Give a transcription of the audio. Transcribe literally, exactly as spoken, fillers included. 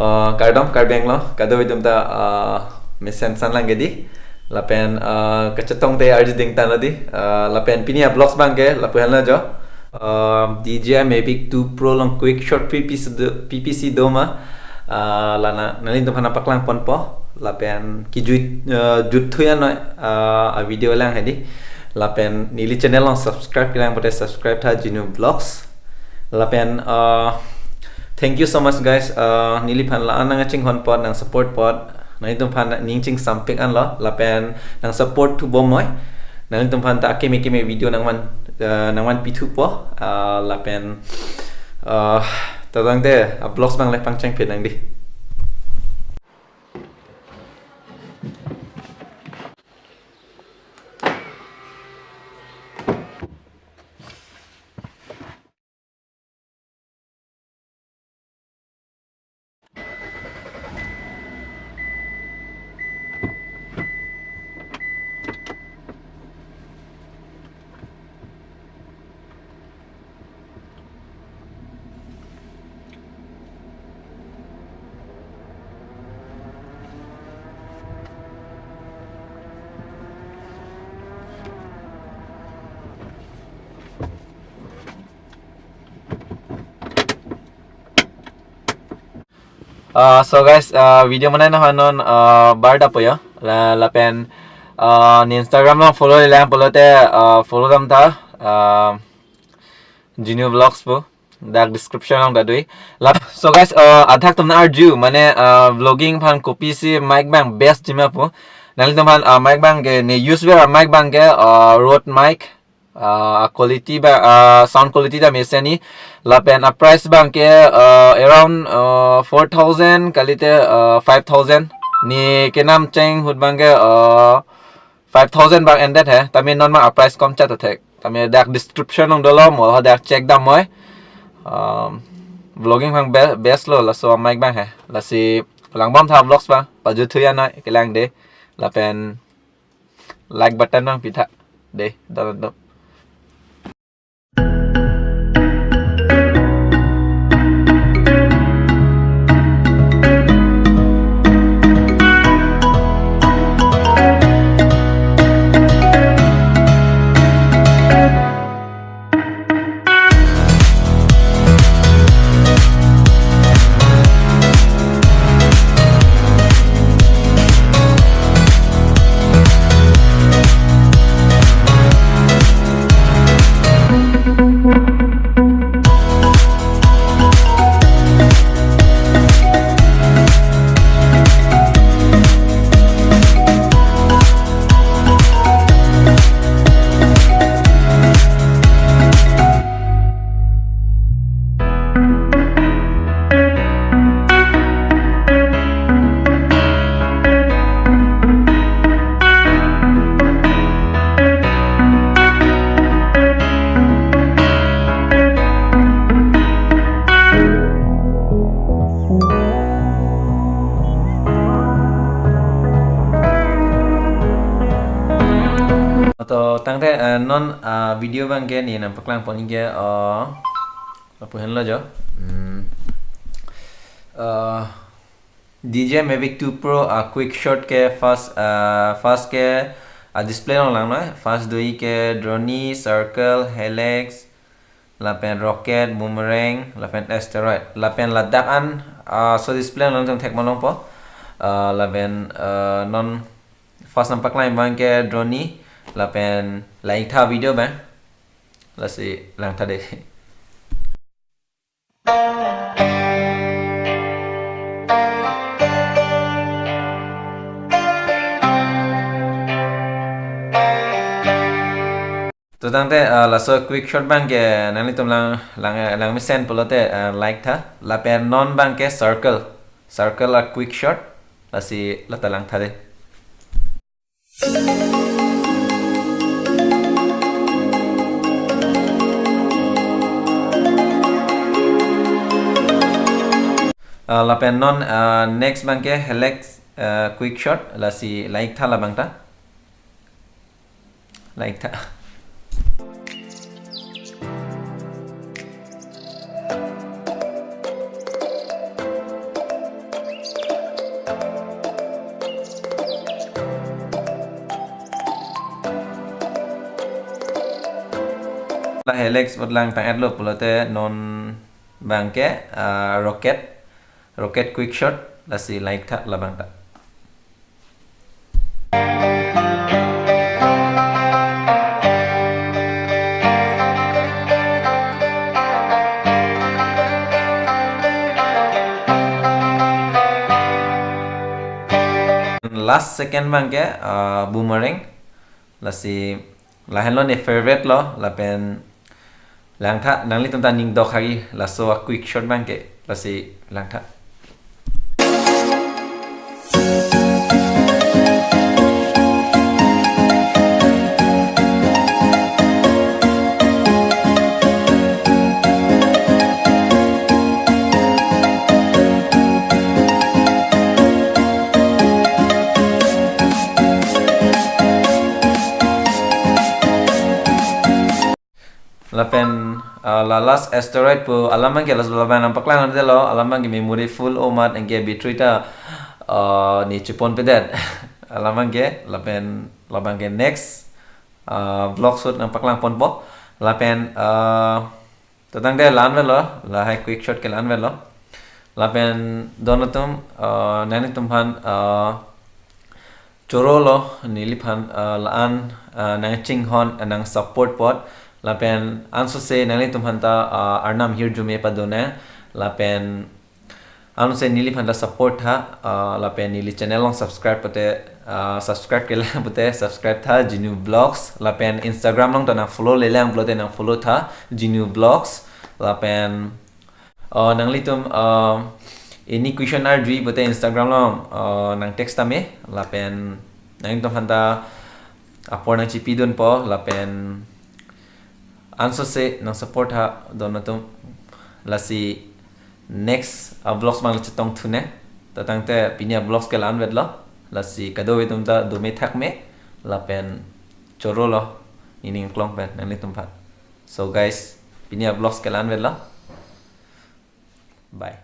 Uh, kardom Karbi Anglong, kadokave atum ta, uh, mesen san lang ke dei. Lapen, uh, kachetong te arju ding tanglo dei. Uh, lapen pini a-vlogs abang ke lapu henlo jo. Uh, D J I Mavic two Pro along quick shot P P C do, P P C do ma. Uh, la nangli atum aphan nangpaklang ponpo. Lapen kejut, uh, jut thuya noi, uh, a-video lang hedi. Lapen neli channel along subscribe kelang pote subscribe tha Genu Vlogs. Lapen, uh, thank you so much guys. Uh, neliphan la-an nangchinghon apot, nangsupport apot, nanglitum aphan ning chingsampik anlo. Lapen nangsupport thu bom noi. Nanglitum aphan ta akeme keme video nangvan, uh, nangvanpi thupo. Uh, lapen, uh, ta tangte a-vlogs abang le pangcheng phe nang dei. Uh, so guys, uh, video manai nahon non, uh, bar dapo yo. La, lapen, uh, ne Instagram along follow lang pulote, uh, follow dam tha, uh, Genu Vlogs pu. Dak description along ta do-i. Lap-, so guys, uh, adak atum nang-arju, mane, uh, vlogging aphan kopisi mic abang best jima pu. Nanglitum aphan, uh, mic abang ke, ne use ver mic abang ke, uh, Rode mic. Uh, quality ba, uh, sound quality ta mesen ni. Lapen a-price abang ke, uh, around, uh, four thousand kalite, uh, five thousand. Ne kenam cheng ahut abang ke, uh, five thousand abang endet he. Tame non ma a-price kom chat athek. Tame dak description along dolo, mo ho dak check dam moi. Um, vlogging aphan be-, best lo, laso mic abang he. Lasi lang bom tha vlogs abang, pajut thuya noi, kelang dei. Lapen like button nangpi tha. Dei, dolo dolo. To tangte, eh, non, ah, video abang ke ne nangpaklang pon ke, oh, lapu henlo jo. Hmm. Eh, D J I Mavic two Pro, ah, quick shot ke fast, ah, fast ke, ah, display along lang noi. Fast do-i ke Dronie, Circle, Helix, lapen Rocket, Boomerang, lapen Asteroid. Lapen ladak an, ah, so display along jong thek malongpo. Ah, lapen, ah, non fast nangpaklang abang ke Dronie, lapen lang-ik tha video abang. Lasi lang tha dei. To tangte, ah, laso quick shot abang ke nanglitum lang, lang, lang mesen pulote, ah, like tha. Lapen non abang ke Circle. Circle a-quick shot. Lasi lata lang tha dei. Ah, lapen non, ah, next abang ke Helix, ah, quick shot, lasi lang-ik tha labang ta. Lang-ik tha. La Helix bot lang tang-etlo pulote non abangke, ah, Rocket, Rocket Quick Shot, lasi langtha labang ta. Last second abangke, ah, Boomerang, lasi lahenlo ne favorite lo, lapen langtha, nanglitum ta ning dok hagi, laso a quick shot abangke, lasi langtha. Lapen, ah, la last asteroid pu alam abangke, last labang nangpaklang detlo, alam abangke memory full o mat anke battery ta, ah, ne cheponpedet. Alam abangke, lapen labangke next, ah, vlog shoot nangpaklangponpo. Lapen, ah, to tangte la-anvetlo, lahai quick shot ke la-anvetlo. Lapen don atum, ah, nanglitum aphan, ah, chorolo neliphan, ah, la-an, ah, nangchinghon, ah, nang support apot. Lapen ansose nanglitum aphan ta, ah, Arnam hirjume padonang. Lapen ansose neliphan ta support tha, ah, lapen neli channel along subscribe pute, ah, subscribe kelang pute subscribe tha Genu Vlogs. Lapen Instagram along ta nang follow lelang pulote nang follow tha Genu Vlogs. Lapen, oh, nanglitum, ah, any question arjui pute Instagram along, ah, nang text tame, lapen nanglitum aphan ta apor nangchipidunpo, lapen ansose nang support tha don atum, lasi next a vlogs abang chetongthu ne. To tangte pini a vlogs ke la-anvetlo, lasi kadokave atum ta dome thakme, lapen chorolo nening klong pen nanglitum aphan. So guys, pini a vlogs ke la-anvetlo. Bye.